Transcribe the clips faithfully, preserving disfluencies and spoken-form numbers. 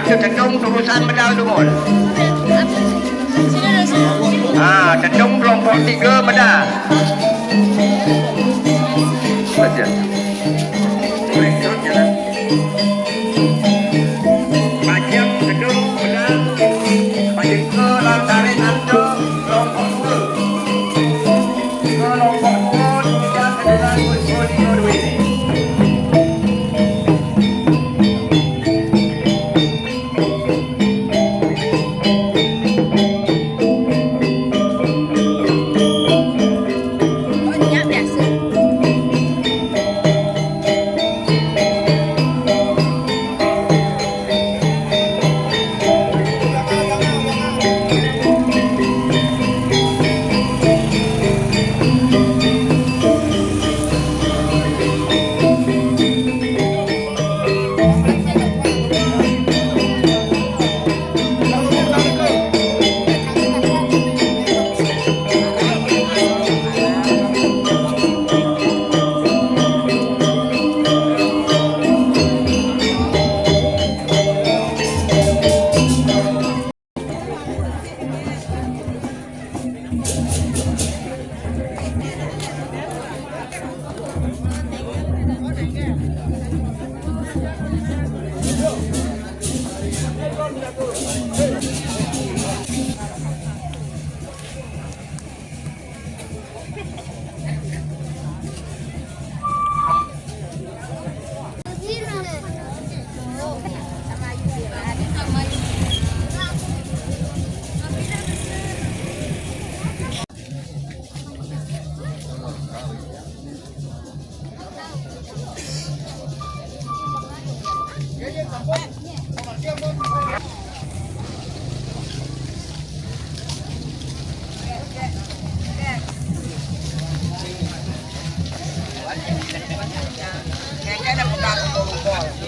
Tedung terusan medal tu, Mul. Ha, tedung kelompok tiga medal. Baca. Mereka jalan. Pajak tedung medal. Pajak ke lang tarik antum kelompok dua. Kelompok dua, tiga, kedua, dua, dua, dua, dua.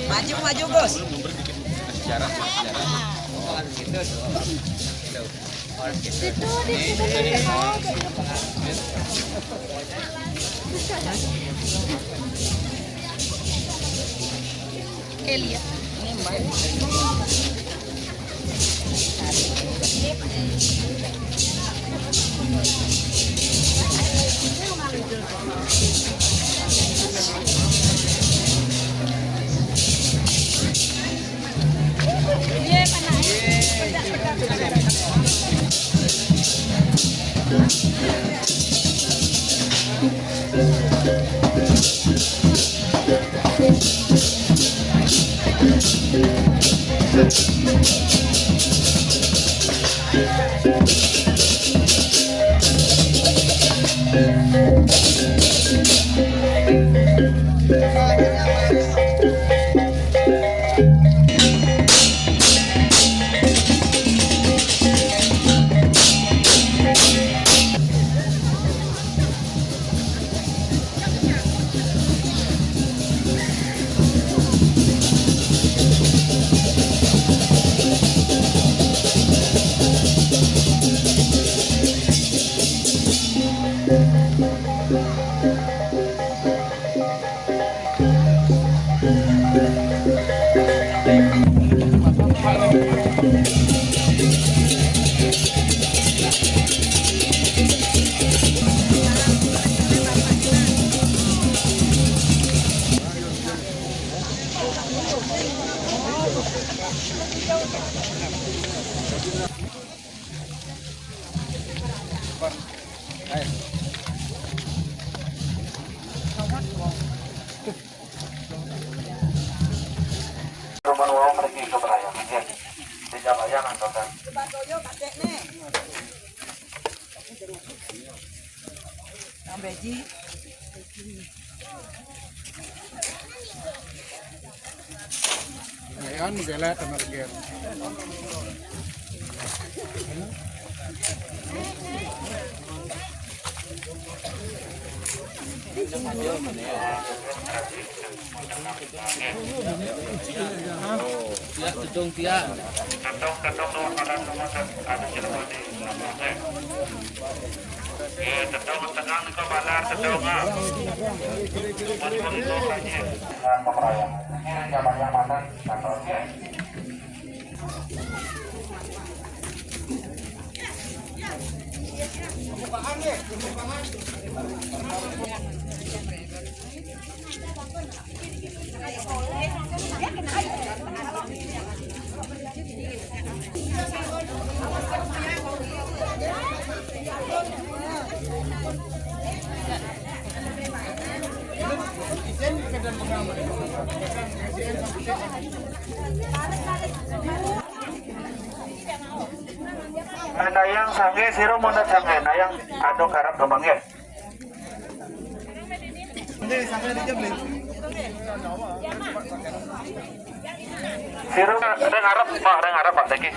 Maju, maju, Gus. Situ di situ di bawah. Elia. Rumah wau mereka itu berayam. Tidak bayar angkatan. Yang beji. Ayan, magala, tamar gel. Ya, gedung dia. Gedung, gedung, nomor malam, nomor satu, ada telepon di nomor saya. Eh, tedung tengah ni kau balar, tedung ah. Pun pun kau tanya. Dengan pemerayan. Ini yang banyak makan, kantor dia. Nayang sangge, sira mundhut sangge, nayang anu karep kembangnya. Sira ring ngarep, Pak, ring ngarep, Pak, niki.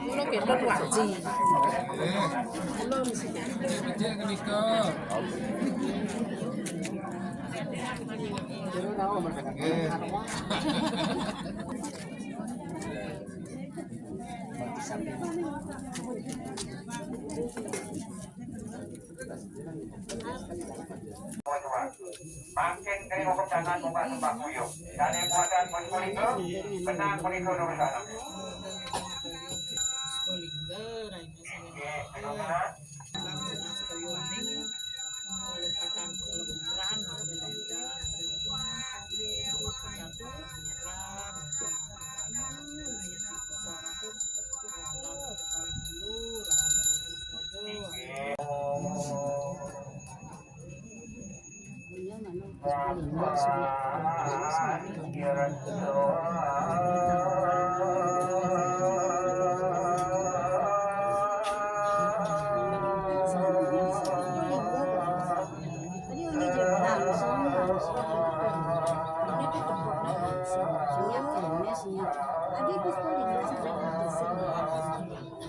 Kula gendut waji. Kula mesti gendut. Mangkin kaya kok jangan buka sembah kuyup. Dane muatan pun kuliku, benang kuliku nurusana. Nggih, bener.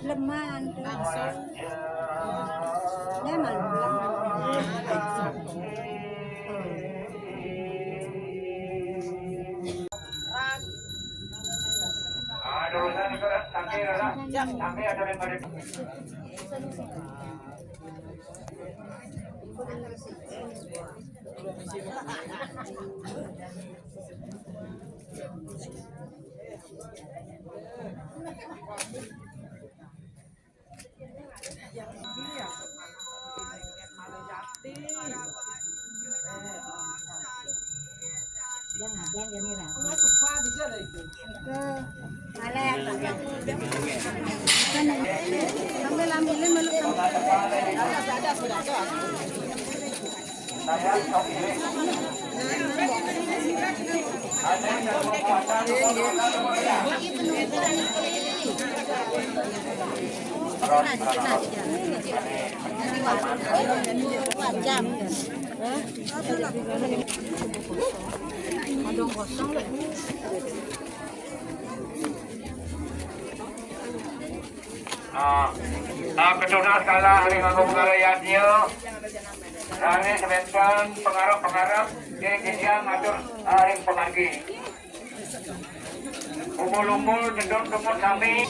Leman. Memang leman. Sambil ambilin meluk. Ah, ah, ketunas kalah ring nganggo pengara yadnya. Dane semeton pengarep-pengarep, nggih, kejang atur, ah, ring pamargi. Umbul-umbul, jedot, dumut sami.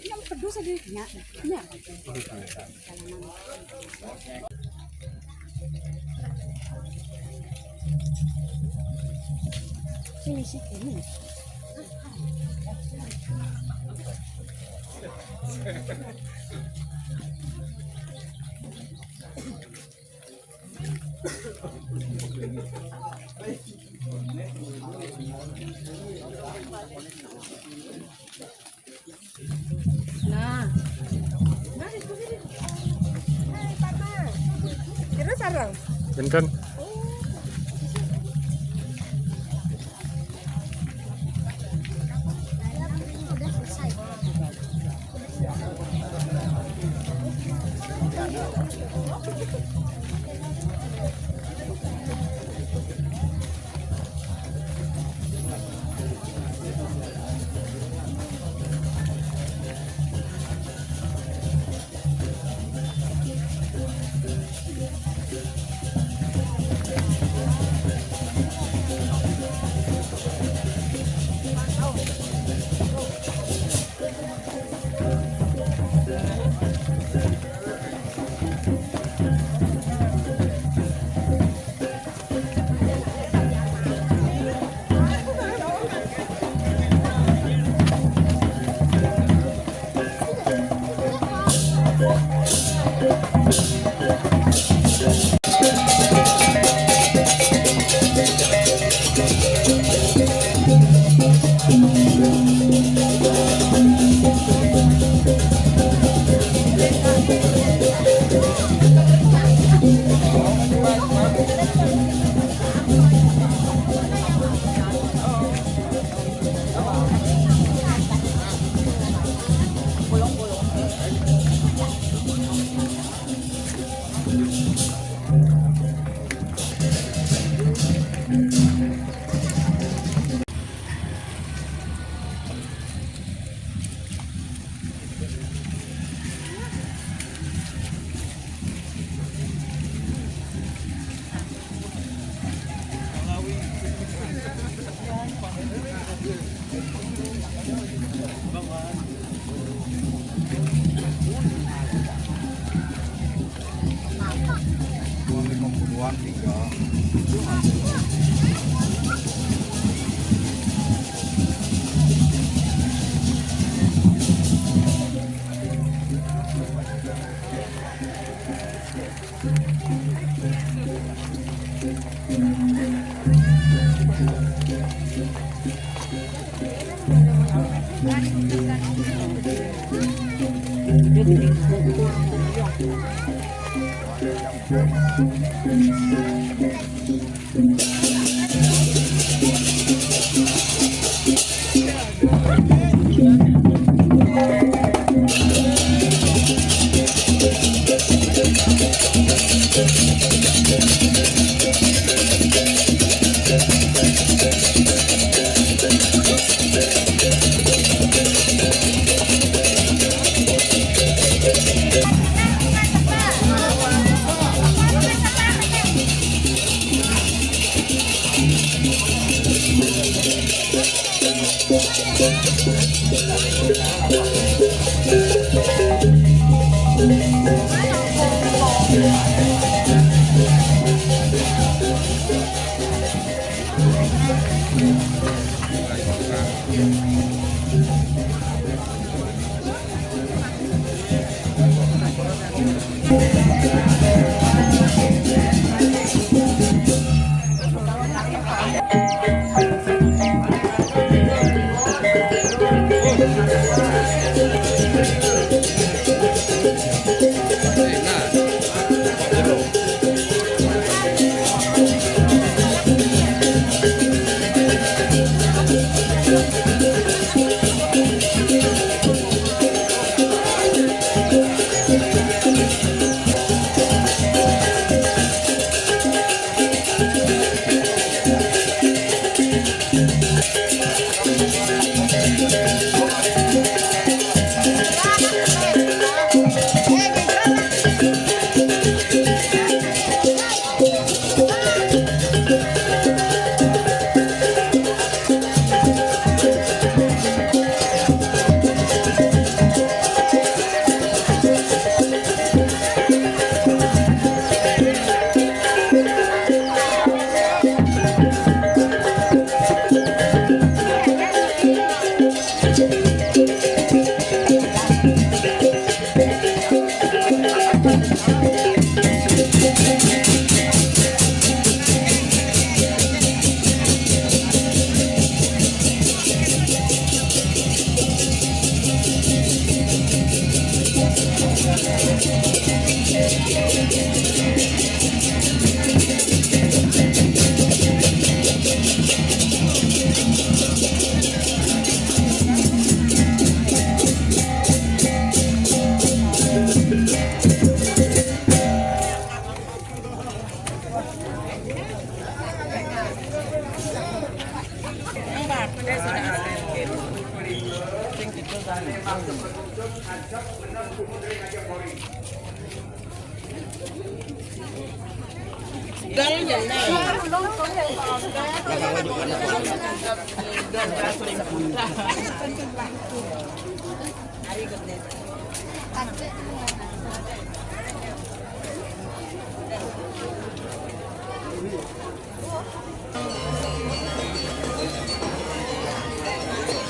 Yang pedus aja nya, nya. Ini sih ini. Nah. Kira sarang. Benten.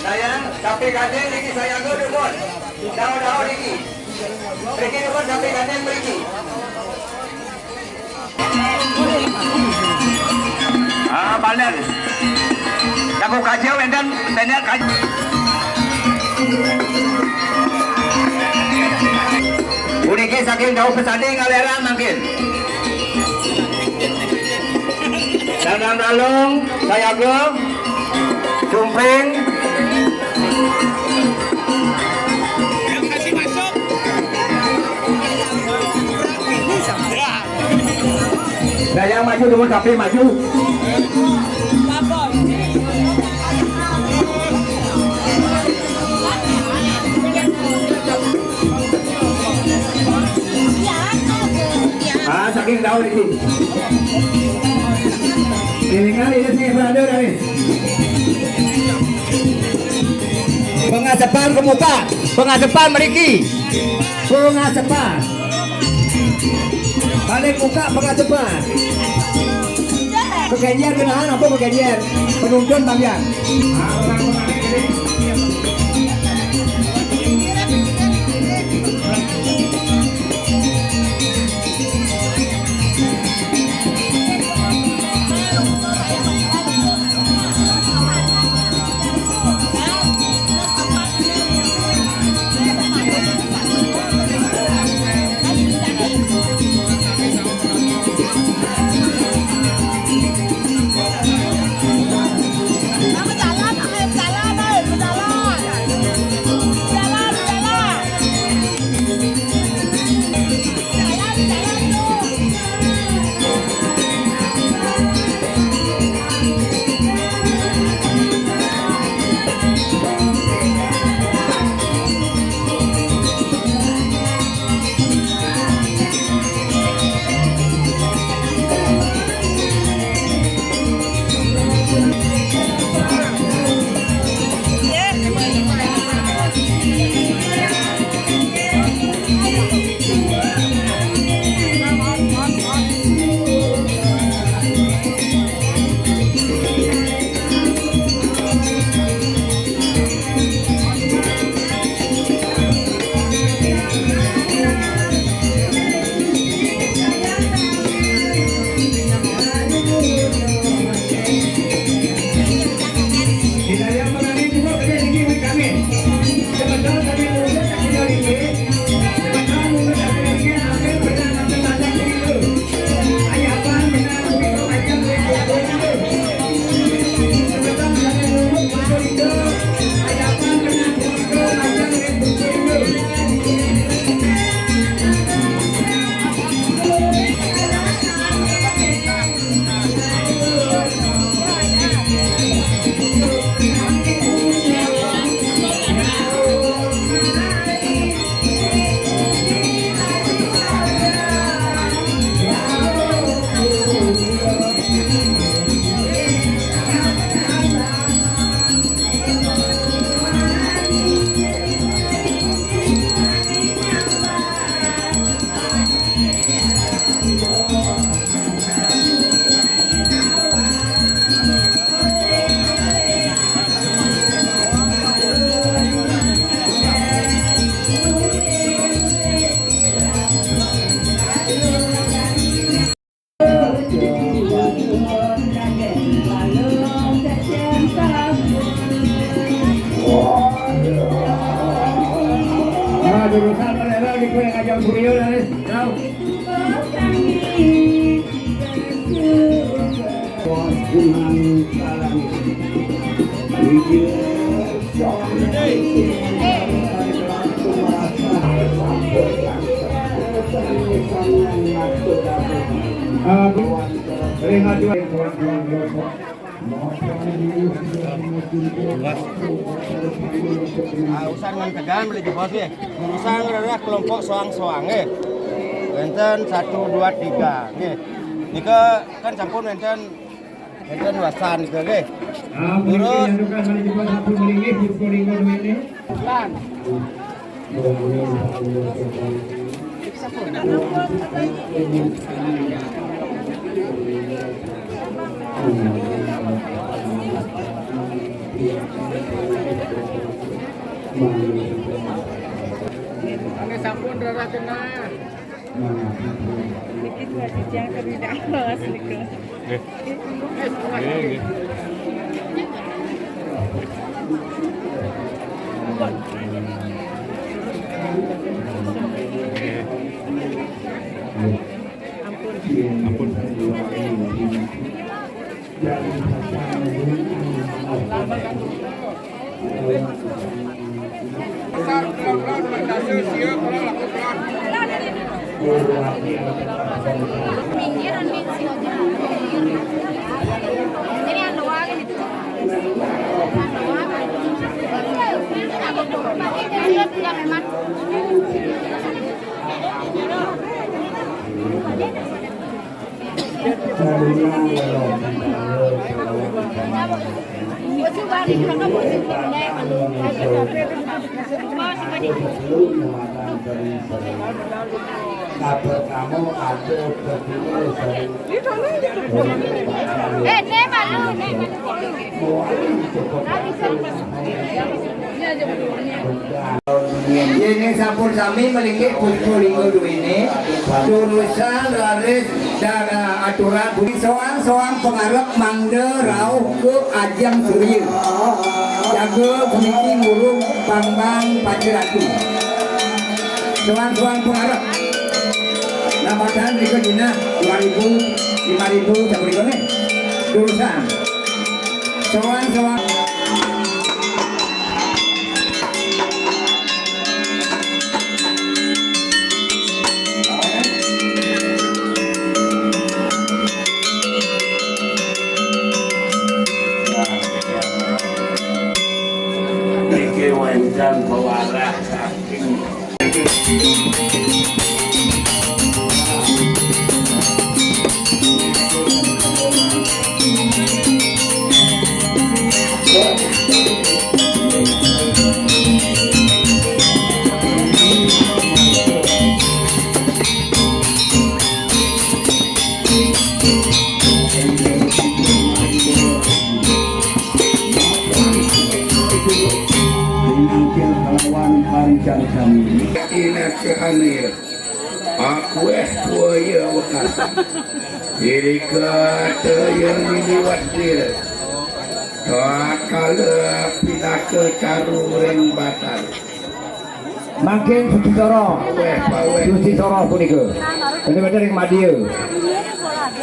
Sayang, sampai gandeng lagi sayang tu, Dukun. Daun-daun lagi. Pergi, Dukun, sampai gandeng pergi. Ah, bandel. Jago kacau, enten, enten kacau. Puniki saking Daud Pesading, Ngaleran mangkin. Danang Dalung, Sayaga, Sumping. Dayang maju dulu, tapi maju. Ah, saking daun ini. Ini kan ini sih berada dari. Pengasepan ke muka, pengasepan meriki. Pengasepan. Balik muka pengasepan. Kegajian kenahan apa kegajian? Penuntun bagian. Nah, jurusan mereka di kue ngajak beliau dari jauh. Ah, terima kasih. Ah, urusan ngan tegan beli jebos nggih. Urusan adalah kelompok soang-soang nggih. Wénten satu, dua, tiga nggih. Nika kan sampun wénten, wénten wasan nika nggih. Ah, terus yang tukang beli jebos satu melinggih, pukul lima duit nih. Sampun rara cenah. Dikit lagi jangan kerja alas niku. Nggih. Nggih, nggih. Nggih. Ampun. Ampun. Yéning sampun sami melinggih pukul lima duwéné, turusan raris dan, eh, aturan budi soang-soang pangarep mangda rauh ka ajeng surya. Jaga puniki ngurung pangban Pacaratu. Soang-soang pangarep. Nambatan rika jinah dua ribu, lima ribu, sapunika nggih. Turusan. Soang-soang. Niki wénten pewarah saking Pinangkil kalawan panjang kami. Ingat ke hamil. Akueh buaya wekas. Diri kata yang diliwat dia. Kakala pinaka caru ring batal. Mangkin suci soroh. Paweh, paweh. Suci soroh punika. Bener-bener ring madya.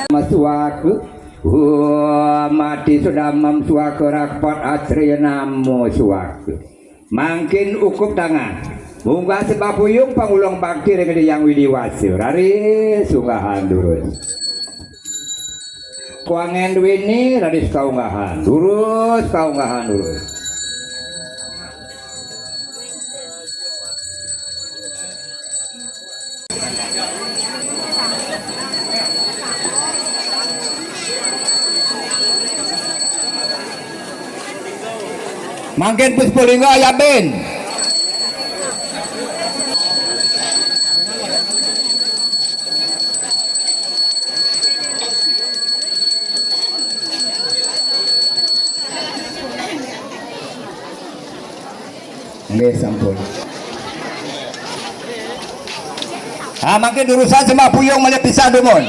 Masuaka. Wah, mati sudah mamsuaka rapat atriya namo suaka. Mangkin ukup tangan. Munggah sembah puyung pangulung bakti ring Hyang Widi Wasa. Raris sunggahan durus. Kuangen duwini raris kaunggahan. Durus kaunggahan durus. Mangkin Puspalinga ayabin. Nggih, sampun. Ah, mangkin durusan sembah puyung malih pisan dumun.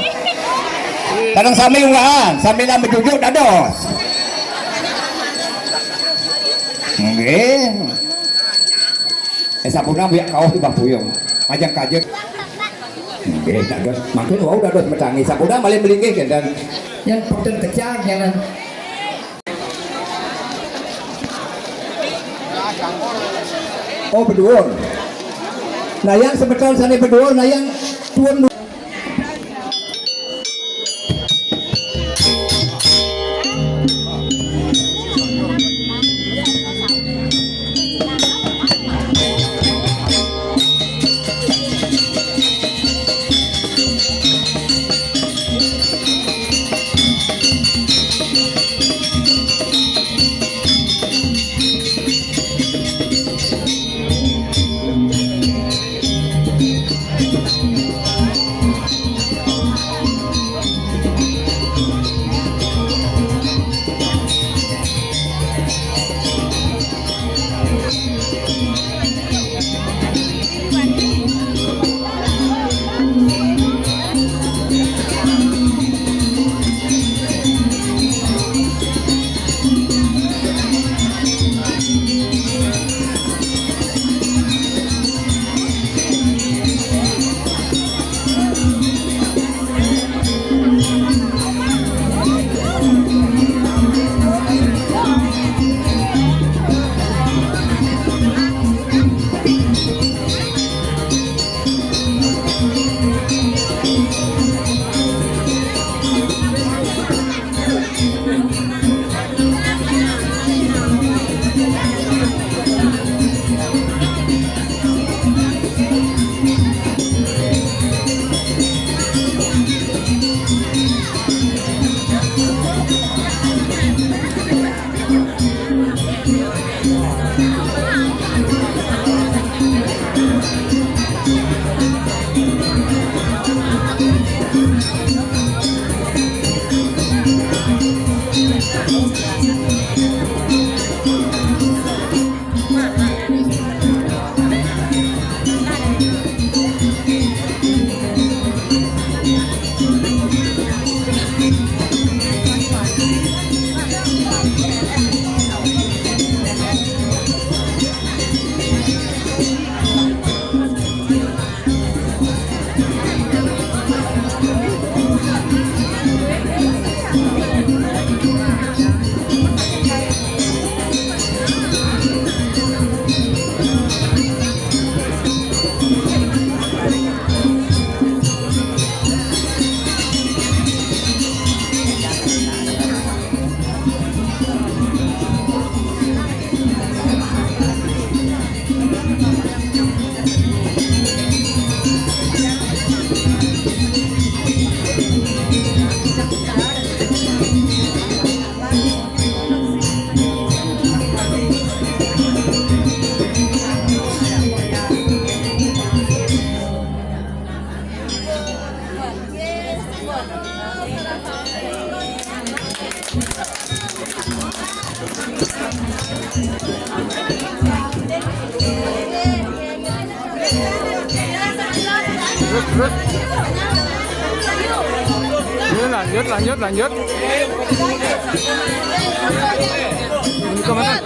Kadang sami unggahan, sambilang bejujuk dados. Nggih. Eh, sampun biak kauh sembah puyung. Majeng kajet. Nggih, dados. Mangkin wau dados metangi. Sampun malih melinggih kénten. Yan peken kecak, yan. Oh, beduur. Nah, yan semeton sané beduur, nah, yan tuun. Terus, terus. Ini lanjut, lanjut, lanjut. Ini ke mana?